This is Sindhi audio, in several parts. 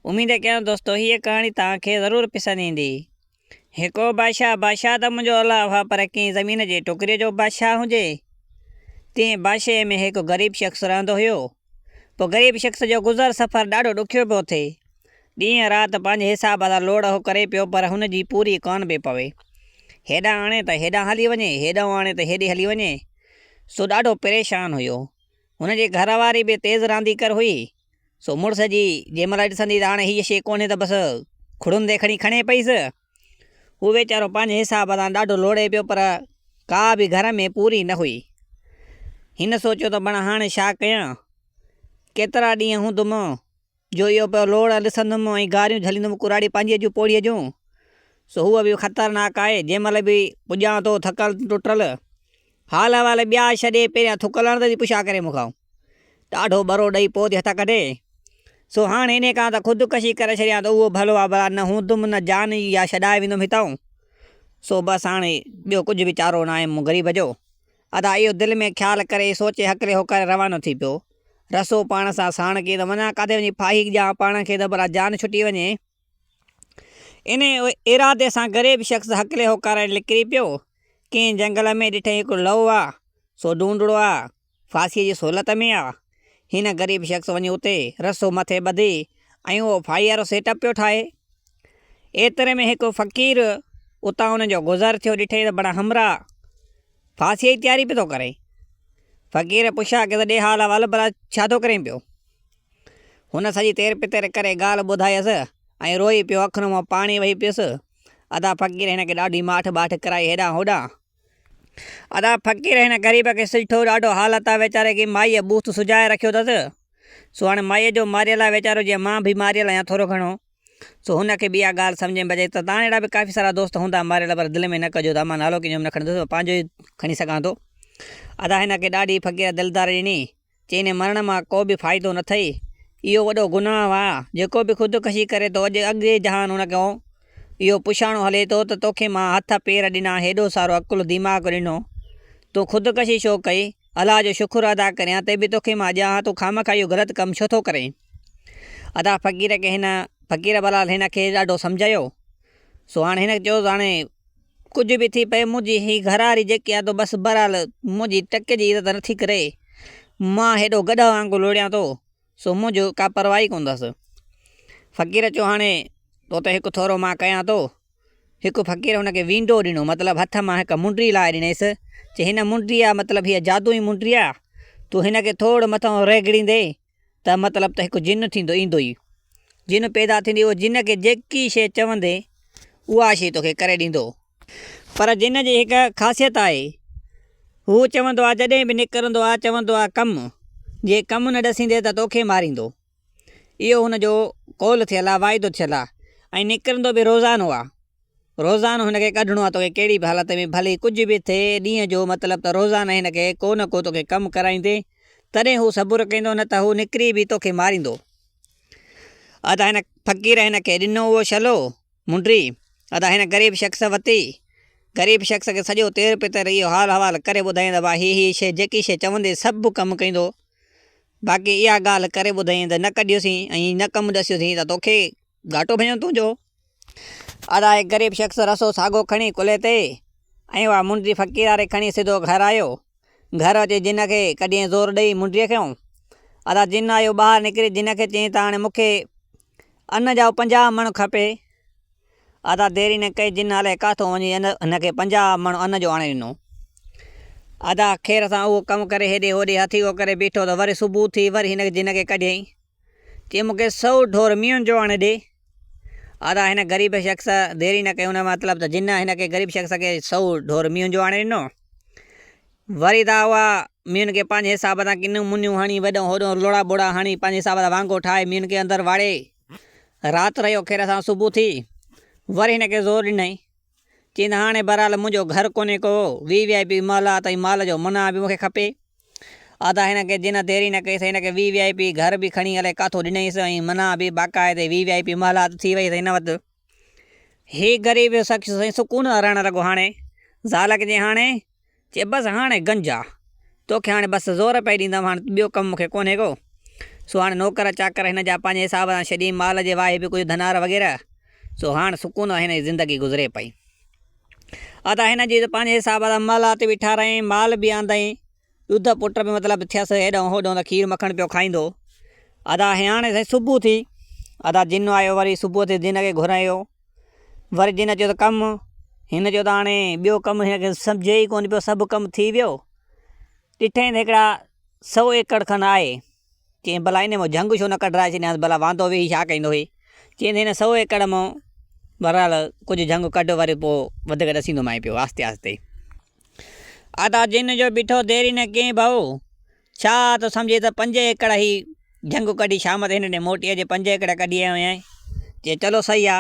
اميد ڪيان دوستو هيء ڪهاڻي توهان کي ضرور پسند ايندي. هڪ بادشاهه، بادشاهه ته منهنجو الله هئا پر ڪنهن زمين جي ٽڪري جو بادشاهه هجي. تنهن بادشاهيء ۾ هڪ غريب شخص رهندو هيو. پوء غريب شخص جو گذر سفر ڏاڍو ڏکيو پيو ٿئي. ڏينهن رات پنهنجي حساب سان لوڙ هو ڪري پيو پر هن جي پوري ڪانه پئي پوي. هيڏانهن آڻي ته هيڏانهن هلي وڃي، هيڏانهن آڻي ته هيڏي هلي وڃي. سو ڏاڍو پريشان هيو. هن جي گهر واري به تيز رانديگر هئي. سو مڙس جي جنهن مهل ڏسندي ته هاڻي هيء شيء ڪونهي ته بس کڙندي کڻي کڻي پئيس. هو ويچارو پنهنجي حساب سان ڏاڍو لوڙي پيو پر ڪا به گهر ۾ پوري نه هئي. هن سوچيو ته بڻ هاڻي ڇا ڪيان؟ ڪيترا ڏينهن هوندم جو اهو پيو لوڙ ڏسندم ۽ گاريون جهليندم ڪراڙي پنهنجيء جون پوڙهيء جون. سو هوء به خطرناڪ آهي، جنهن مهل به پڄان ٿو ٿڪل ٽٽل، حال احوال ٻيا ڇڏي پهريان ٿڪ لهڻ ته ٿي پڇا ڪري مون کان. ڏاڍو ٻرو ڏئي پوء ٿي هٿ ڪڍي. سو هاڻ انهيء کان ته خودڪشي ڪري ڇڏيان ته اهو ڀلو آ ڀلا نه هوندم نه جان ئي يا ڇڏائي ويندم هتائون. سو بس هاڻي ٻيو ڪجهه به چارو ناهي مون غريب جو. ادا اهو دل ۾ خيال ڪري سوچي هڪلي هوڪاري روانو ٿي پيو. رسو پاڻ سان ساڻ ڪيئي ته وڃان ڪاٿي وڃي ڦاهي ڏيان پاڻ کي ته ڀلا جان ڇٽي وڃي. انهيء ارادي سان غريب شخص هڪلي هوڪاري نڪري پيو. ڪنهن جهنگل ۾ ڏٺئين هڪ لئو آ، سو ڊونڊڙو آ، ڦاسيء جي سهولت ۾ آ. هن غريب شخص وڃي اتي رسو مٿي ٻڌي ۽ اهو ڦاهيء وارو سيٽ اپ پيو ٺاهي. ايتري ۾ هڪ فقير اتان ان جو گذر ٿيو، ڏٺئين ته بڙا همراهه ڦاسيء جي تياري پيو ٿو ڪري. فقير پڇيا ڪيس ڏي حال احوال ڀلا ڇا ٿو ڪرين پيو؟ هن سڄي تير پتير ڪري ڳالهه ٻڌايس ۽ روئي پيو اکين مان پاڻي وهي پيس. ادا فقير هن کي ڏاڍي ماٺ ٻاٺ ڪرائي هيڏانهن هوڏانهن. ادا فقير هن غريب کي سٺو ڏاڍو حالت آ ويچاري کي مائيء ٻوٿ سجائي رکيو اٿس. سو هاڻي مائيء جو ماريل آ ويچارو جيئن مان به ماريل آهيان ٿورو گهڻو. سو هن کي به اها ڳالهه سمجهه ۾ اچي ته تان اهڙا به ڪافي سارا دوست هوندا ماريل پر دل ۾ نه ڪجو ته امان نالو ڪنهن جو به نه کڻندس پنهنجو ئي کڻي سگهان ٿو. ادا هن کي ڏاڍي فقير دلدار ڏني. چي انهي مرڻ مان ڪو به فائدو نه ٿئي. اهو وڏو گناهه آ. جيڪو به خودڪشي ڪري ٿو اڄ اڳي جهان ان کان اهو پڇاڻو هلي ٿو ته توکي مان هٿ پير ڏنا هيڏو سارو عقل دماغ ڏنو تون خودڪشي ڇو ڪئي. الله جو شڪر ادا ڪريان ته به توکي مان ڏيان ها تون خامخواه اهو غلط ڪم ڇو ٿو ڪرين. ادا فقير کي هن فقير بلال هن کي ڏاڍو سمجهايو. سو هاڻي هن چيو ته هاڻي ڪجهه به ٿي پئي منهنجي هي گهرواري جيڪي آهي تو بس بهرحال منهنجي ٽڪي جي عزت نٿي ڪري. مان هيڏو گڏهه وانگر لوڙيان ٿو سو منهنجو ڪا پرواهه ئي ڪونه اٿس. فقير چيو هاڻي تو تي هڪ ٿورو مان ڪيان ٿو. هڪ فقير هن کي وينڊو ڏنو مطلب هٿ مان هڪ منڊي لاهي ڏنيس چي هن منڊي جا مطلب هيء جادوئي منڊي آ تون هن کي ٿورو مٿان ريگڙيندين ته مطلب ته هڪ جن ٿيندو ايندو ئي جن پيدا ٿيندي اهو جن کي جيڪي شيء چوندين اها شيء توکي ڪري ڏيندو. پر جن جي هڪ خاصيت آهي هو چوندو آ جڏهن به نڪرندو آ چوندو آ ڪم جي ڪم نه ڏسيندين ته توکي ماريندو. اهو هن جو قول ٿيل آ، واعدو ٿيل آ ۽ نڪرندو به روزانو آ. روزانو هن کي ڪڍڻو آ توکي ڪهڙي به حالت ۾ ڀلي ڪجهه به ٿئي ڏينهن جو مطلب ته روزانه هن کي ڪو نه ڪو توکي ڪم ڪرائيندي تڏهن هو صبر ڪندو نه ته هو نڪري به توکي ماريندو. ادا هن فقير هن کي ڏنو اهو شلو، منڊي، ادا هن غريب شخص وتي. غريب شخص کي سڄو تير پتر اهو حال احوال ڪري ٻڌائين ته ڀاء هي هي شيء جيڪي شيء چوندي سڀ ڪم ڪندو. باقي اها ڳالهه ڪري ٻڌائين ته نه ڪڍيوسين ۽ نه ڪم ڏسيوسين ته توکي ڳاٽو ڀڃون تنهنجو. ادا هڪ غريب شخص رسو ساڳو کڻي ڪلهي تي ۽ اها منڊي فقيراري کڻي سڌو گهر آيو. گهر اچي جن کي ڪڍيائين زور ڏئي منڊيء کيون. ادا جن آيو ٻاهر نڪري جن کي چيائين ته هاڻي مون کي ان جا 50 مڻ کپي. ادا دير ئي نه ڪئي جن الائي ڪاٿو وڃي هن کي 50 مڻ ان جو آڻي ڏنو. ادا خير سان اهو ڪم ڪري هيڏي هوڏي هٿيڪو ڪري بيٺو ته وري صبح ٿي وري هن جن کي ڪڍيائين. چي مون کي سئو ڍور مينهن جو آڻي ڏي. ادا هن غريب شخص دير ئي نه ڪئي ان مطلب ته جن هن کي غريب شخص کي سئو ڍور مينهن جو آڻي ڏنو. وري ته اها مينهن کي پنهنجي حساب سان ڪنون منيون هڻي وڏو هوڏو لوڙا ٻوڙا هڻي پنهنجي حساب سان وانگو ٺاهي مينهن کي اندر واڙي رات رهيو خير سان صبح ٿي وري هن کي زور ڏنائين چيائين ته هاڻي بهرحال منهنجو گهر ڪونهي ڪو وي وي آء پي محلات ۽ مال جو منع به مون کي کپي. ادا هن کي جن دير ئي نه ڪئي سي هن کي وي وي آء پي گهر به کڻي الائي ڪاٿو ڏنائينس ۽ منع به باقاعدي وي وي آء پي محلات ٿي وئي هن وٽ. هي غريب شخص سائين سڪون سان رهڻ لڳو هاڻي زال کي چيائين هاڻي چي بس هاڻي گنج آ توکي هاڻي بس زور پئي ڏيندم هاڻي ٻيو ڪم مونکي ڪونهي ڪو. سو هاڻ نوڪر چاڪر هن جا پنهنجي حساب سان ڇڏيائين مال جي واهي به ڪجهه ڌنار وغيره. سو هاڻ سڪون سان هن جي زندگي گذري پئي. ادا هن جي ته پنهنجي حساب سان محلات به ٺاهرايائين، مال به آندائين، ڏڌ پٽ به مطلب ٿيس، هيڏانهن هوڏانهن ته کير مکڻ پيو کائيندو. ادا هاڻي سائين صبح ٿي، ادا جن آيو وري صبح ٿي جن کي گهرايو، وري جن چيو ته ڪم، هن چيو ته هاڻي ٻيو ڪم هن کي سمجهي ئي ڪونه پيو، سڀ ڪم ٿي ويو. ڏٺائين ته هڪڙا سئو ايڪڙ کن آهي. چيائين ڀلا انهيء مان جهنگ ڇو نه ڪڍرائي ڇڏيانس، ڀلا واندو ويهي ڇا ڪندو هي؟ چيائين ته هن سئو ايڪڙ مان بهرحال ڪجهه جهنگ ڪڍ وري پوء وڌيڪ ڏسيندومانء پيو آهستي آهستي. ادا جن جو بيٺو دير ئي نه ڪئين ڀائو، ڇا ٿو سمجهين ته پنج ايڪڙ هي جهنگ ڪڍي شام تي هن ڏي موٽي اچي پنج ايڪڙ ڪڍي آيو آهيان. چيائين چلو صحيح آ.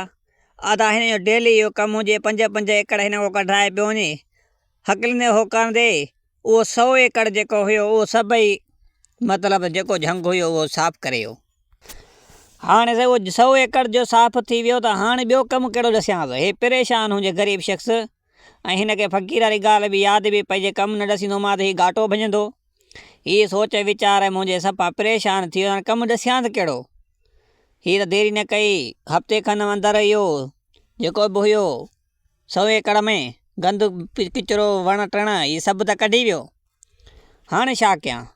ادا هن جو ڊيلي اهو ڪم هجي پنج پنج ايڪڙ هن کان ڪڍرائي پيو وڃي. هڪليندي هوڪارندي اهو سئو ايڪڙ جيڪو هيو اهو سڀئي مطلب جيڪو جهنگ هيو اهو صاف ڪري ويو. هاڻي سائين اهو سئو ايڪڙ جو صاف ٿي ويو ته هاڻي ٻيو ڪم ڪهڙو ڏسيانس. هي پريشان هجي غريب شخص ۽ هن کي فقير واري ڳالهه به ياد به پئي جي ڪم نه ڏسيندومان ته هي ڳاٽو ڀڃندو. هي سوچ ويچار منهنجي صفا پريشان ٿي ويو هاڻي ڪم ڏسيانس ڪهڙو. هي ته ديري نه ڪئي هفتي کن اندر اهو جيڪو به هيو سئو ايڪڙ ۾ گند ڪچرو وڻ ٽڻ هي سڀ ته ڪڍي ويو هاڻي ڇا ڪيان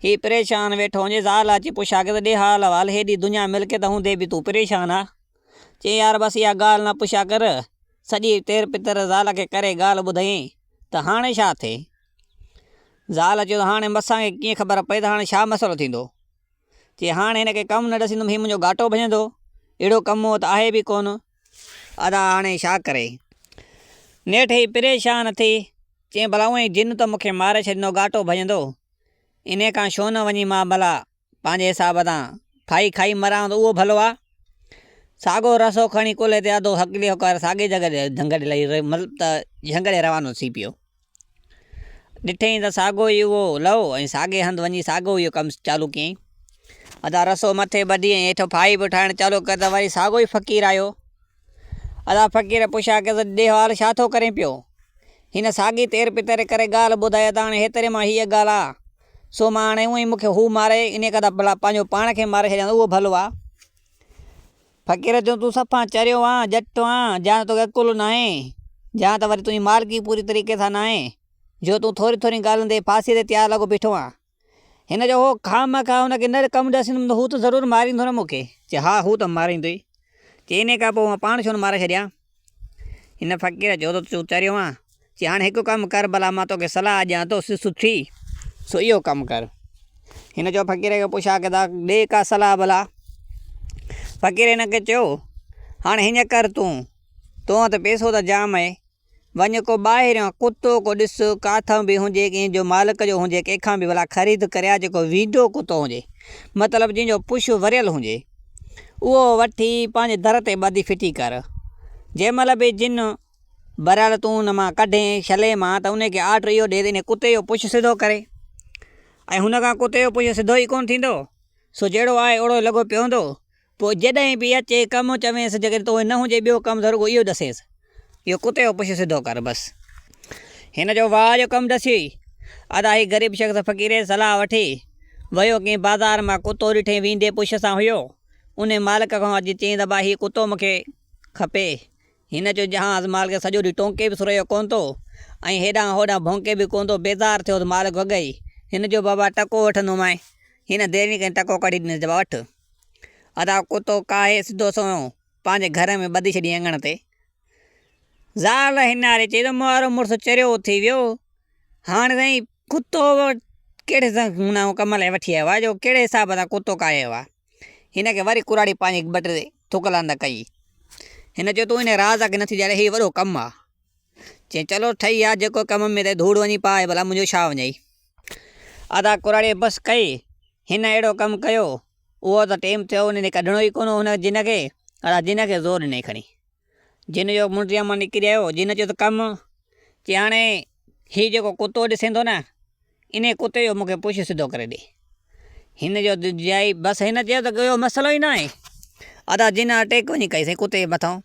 هي پريشان ويٺو هجي زال اچي پڇا ڪيس ڏي حال احوال هيڏي دنيا ملڪيت هوندي به تون پريشان آ چي يار بس اها ڳالهه نه پڇا ڪر سڄي تير پتر زال کي ڪري ڳالهه ٻڌائين ته هاڻي ڇا ٿئي زال چيو ته هاڻي مسان کي ڪيئن خبر پئي ته هاڻي ڇا مسئلو ٿيندو چي هاڻي هن کي ڪم نه ڏسيندم هي منهنجو ڳاٽو ڀڃندو اهڙو ڪم ته آهي به ڪونه ادا هاڻي ڇا ڪري؟ نيٺ هي پريشان ٿي چيائين ڀلا اونئين جن ته مون کي ماري ڇڏيندو ڳاٽو ڀڃندو، انهيء کان ڇو نه وڃي مان ڀلا پنهنجي حساب تان ڦاهي کائي مران ته اهو ڀلو آ. ساڳو رسو کڻي ڪلهي تي اڌو هڪلي هوڪاري ساڳي جڳهه تي جهنگ ڏي لهي مطلب ته جهنگ ڏي روانو ٿي پيو. ڏٺئين ته ساڳو ئي اهو لئو ۽ ساڳئي هنڌ وڃي ساڳو اهو ڪم چالو ڪيائين. ادا رسو مٿي ٻڌي ۽ هيٺ ڦاهي به ٺاهڻ چالو ڪري ته وري ساڳو ئي فقير آيو. ادا فقير پڇا ڪيس ته ڏي حال ڇا ٿو ڪرين پيو؟ هن ساڳي تير پتر ڪري ڳالهه ٻڌائي ته هاڻي هيتري مان هيء ڳالهه آ، سو مان هاڻي اونئين مون کي هو ماري، انهيء کان ته ڀلا پنهنجو پاڻ کي ماري ڇڏيان ته اهو ڀلو آ. فقير چيو تون صفا چريو آن، ڄٽ آن، جا ته توکي عقل ناهي، جا ته وري تنهنجي مالڪي پوري طريقي سان ناهي، جو تون ٿورين ٿورين ڳالهين تي ڦاسيء تي تيار لڳو بيٺو آن. هن چيو هو خامخواه هن کي نه ڪم ڏسيندم ته هو ته ضرور ماريندو نه مون کي. چي ها هو ته ماريندو ئي. چي انهيء کان پوء مان پاڻ ڇو نه ماري ڇڏيان. هن فقير چيو ته تون چريو آن. چي هاڻي هڪ ڪم ڪر ڀلا مان توکي صلاح ڏيان ٿو سٺي سو اهو ڪم ڪر. هن چيو فقير کي پڇا ڪي ڏي ڪا صلاح ڀلا. فقير هن کي چيو هاڻي هيئن ڪر تون تو وٽ پئسو ته جام آهي وڃ ڪو ٻاهريان ڪتو ڪو ڏس ڪاٿان به هجي ڪنهن جو مالڪ جو هجي ڪنهن کان به ڀلا خريد ڪري آ جيڪو وينڊو ڪتو هجي مطلب جنهن جو پڇ وريل هجي اهو وٺي پنهنجي در تي ٻڌي ڦٽي ڪر جنهن مهل به جن بهرحال تون ان مان ڪڍين ڇلي مان ته ان کي آرڊر اهو ڏي ته ان ڪتي جو پڇ سڌو ڪري ۽ هن کان ڪتي جو پڇ سڌو ئي ڪونه ٿيندو سو جهڙو آهي اوڙو ئي لڳو پيو هوندو پوء جڏهن به اچي ڪم چوينس جيڪڏهن تو نه هجي ٻيو ڪم ته رڳو اهو ڏسيس اهو ڪتي جو پڇ سڌو ڪر بس هن جو واهه جو ڪم ڏسي ادا هي غريب شخص فقير جي صلاح وٺي ويو ڪنهن بازار مان ڪتو ڏٺئين ويندي پڇ سان هيو ان مالڪ کان اچي چيائين ته ڀاء هي ڪتو مون کي کپي هن چيو جهاز مالڪ سڄو ڏينهن ٽونڪي به سرهيو ڪونه ٿو ۽ هيڏانهن هوڏانهن ڀونڪي به ڪونه ٿو. بيزار ٿيو ته مالڪ وڳئي. هن چيو بابا ٽڪو وٺندومانء. هن ديرني ڪري ٽڪو ڪڍي ڏنس ته وٺ. ادا ڪتو ڪاهي سڌو سنئون پنهنجي گهر ۾ ٻڌي ڇڏيائين اڱڻ تي. زال هناري چئي ته مون وارو مڙس چريو ٿي ويو. هاڻ سائين ڪتو ڪهڙي ڪم لاء وٺي آيو آهي جو ڪهڙي حساب سان ڪتو ڪاهي آيو آهي. هن کي وري ڪراڙي پنهنجي ٻه ٽي ٿڪ لاندا ڪئي. هن چيو تون ان راز کي نٿي ڄاڻين هي وڏو ڪم آ. چيائين چلو ٺهي آ جيڪو ڪم ۾ ته ڌوڙ وڃي پاء ڀلا منهنجو ڇا وڃئي. ادا ڪراڙي بس ڪئي. هن اهڙو ڪم ڪيو اهو ته ٽيم ٿيو ان کي ڪڍڻو ئي ڪونه هو هن جن کي. ادا جن کي زور ڏنائين کڻي. جن جو منڊيء مان نڪري آيو. جن چيو ته ڪم؟ چي هاڻي هي جيڪو ڪتو ڏسين ٿو نه، انهيء ڪتي جو مون کي پڇ سڌو ڪري ڏي. هن جو جائي بس هن چيو ته اهو مسئلو ئي ناهي. ادا جن اٽيڪ وڃي ڪئي سائين ڪتي جي مٿان.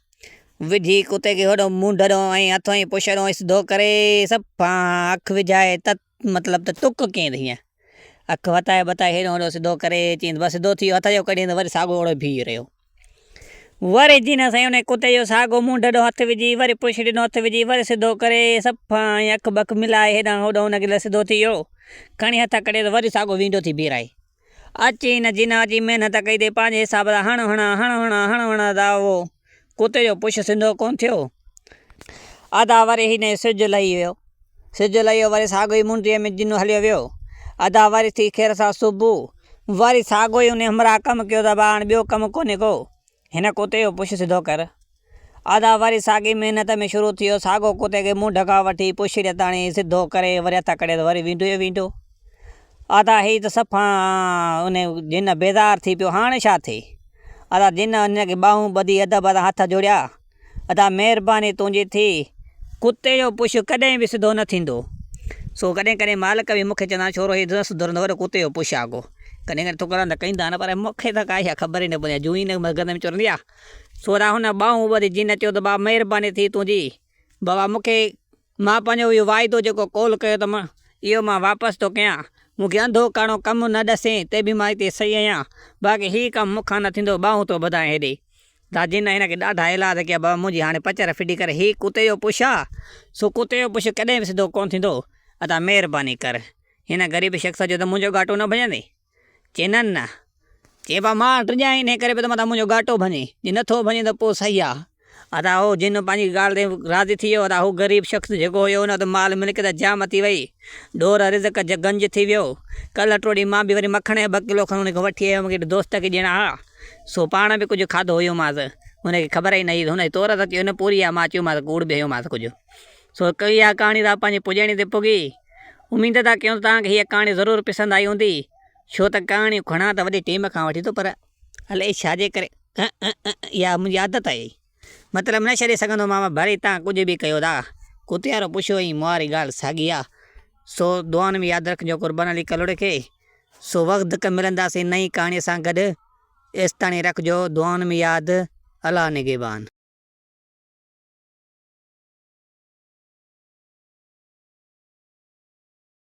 وجهي ڪتي کي هوڏو منڍ ڏو ۽ هٿ ۽ پڇ ڏو ۽ سڌو ڪري صفا اک وجهائي ته مطلب ته ٽڪ ڪئين ته هيئن. اک وتائي ٻتائي هيڏو هوڏو سڌو ڪري چيائينس بس سڌو ٿي ويو هٿ جو ڪڍيائين ته وري ساڳو اوڙو بيهي رهيو. وري جنھن سائين انھي ڪتي جو ساڳو منڍ ڏو ھٿ وجھي وري پڇڙي ڏو ھٿ وجھي وري سڌو ڪري صفا ائين اک ٻک ملائي ھيڏانھن ھوڏانھن ان کي سڌو ٿي ويو. کڻي ھٿ ڪڍي ته وري ساڳو وينڊو ٿي بيھرائي. اچي ھن جنھن اچي محنت ڪئي تي پنھنجي حساب سان ھڻ ھڻان ھڻ ھڻان ھڻ ھڻان ته اھو ڪتي جو پڇ سڌو ڪونه ٿيو. ادا وري ھن سج لھي ويو. سج لهي ويو وري ساڳيو ئي منڊيء ۾ جن هليو ويو. ادا وري ٿي خير سان صبح. وري ساڳيو ئي ان همراهه ڪم ڪيو ته ابا هاڻ ٻيو ڪم ڪونهي ڪو. هن ڪتي جو پڇ سڌو ڪر. ادا وري ساڳي محنت ۾ شروع ٿي ويو. ساڳيو ڪتي کي منڍ کان وٺي پڇڙيء تاڻي سڌو ڪري وري هٿ ڪڍي ته وري ويندو ئي ويندو. ادا هي ته صفا ان جن بيزار ٿي پيو هاڻ ڇا ٿئي. ادا جن هن کي ٻانهون ٻڌي ادب سان هٿ جوڙيا. ادا مهرباني تنهنجي ٿي. ڪتي جو پڇ ڪڏهن به سڌو نه ٿيندو. سو ڪڏهن ڪڏهن مالڪ به مون کي چوندا آهن ڇورو هي نه سڌرندو وڏو ڪتي جو پڇ آ ڪو. ڪڏهن ڪڏهن ٿڪڙا ته ڪيندا آهن پر مون کي ته ڪا اها خبر ئي نه پوندي آهي جون ئي نه مغز ۾ چرندي آ. سو ادا هن ٻانهون ٻڌي جن چيو ته بابا مهرباني ٿي تنهنجي. بابا مون کي مان پنهنجو اهو واعدو جيڪو قول ڪيو اٿم، اهو مان واپس ٿو ڪيان. مون کي انڌو ڪاڻو ڪم نه ڏسين، ته به مان هتي صحيح آهيان. باقي هي ڪم مون کان نه ٿيندو، ٻانهون ٿو ٻڌان هيڏي. دادين هن کي ڏاڍا ايلاز ڪيا، بابا منهنجي هاڻي پچر ڦٽي ڪر، هي ڪتي جو پڇ آ، سو ڪتي جو پڇ ڪڏهن به سڌو ڪونه ٿيندو. ادا مهرباني ڪر، هن غريب شخص جو ته منهنجو ڳاٽو نه ڀڃندين؟ چي نه نه. چي با مان ڊڄان انهي ڪري پيو ته متان منهنجو ڳاٽو ڀڃي. جي نه ٿو ڀڃي ته پوء صحيح آ. ادا هو جن پنهنجي ڳالهه تي راضي ٿي ويو. ادا هو غريب شخص جيڪو هيو ان وٽ مال ملڪيت جام ٿي وئي. ڏور رزق گنج ٿي ويو. ڪلهه ٽوڙي مان به وري مکڻ جا ٻه ڪلو کن ان کان وٺي آيو هيم ڪنهن دوست کي ڏيڻا ها. سو پاڻ به ڪجهه کاڌو هيومانس. هن کي خبر ئي نه هئي ته هن جي تور ته اچي نه پوري آ. مان چيومانس ڪوڙ به هيومانس ڪجهه. سو اها ڪهاڻي ته پنهنجي پڄاڻي تي پڳي. اميد ٿا ڪيون ته توهان کي هيء ڪهاڻي ضرور پسند آئي هوندي. ڇو ته ڪهاڻيون کڻان ته وڏي ٽيم کان وٺي ٿو پر الائي ڇا جي ڪري اها منهنجي عادت آهي. مطلب نه ڇڏي سگهندو ماما ڀلي توهان ڪجهه به ڪيو ٿا. ڪتيارو پڇيو ۽ مئاري ڳالهه ساڳي آ. سو دعائن ۾ ياد رکجو قربان علي ڪلهوڙي کي. سو وقت ڪ ملنداسين نئين ڪهاڻي سان گڏ. ايستاڻي رکجو دعائن ۾ ياد. الله نگهبان.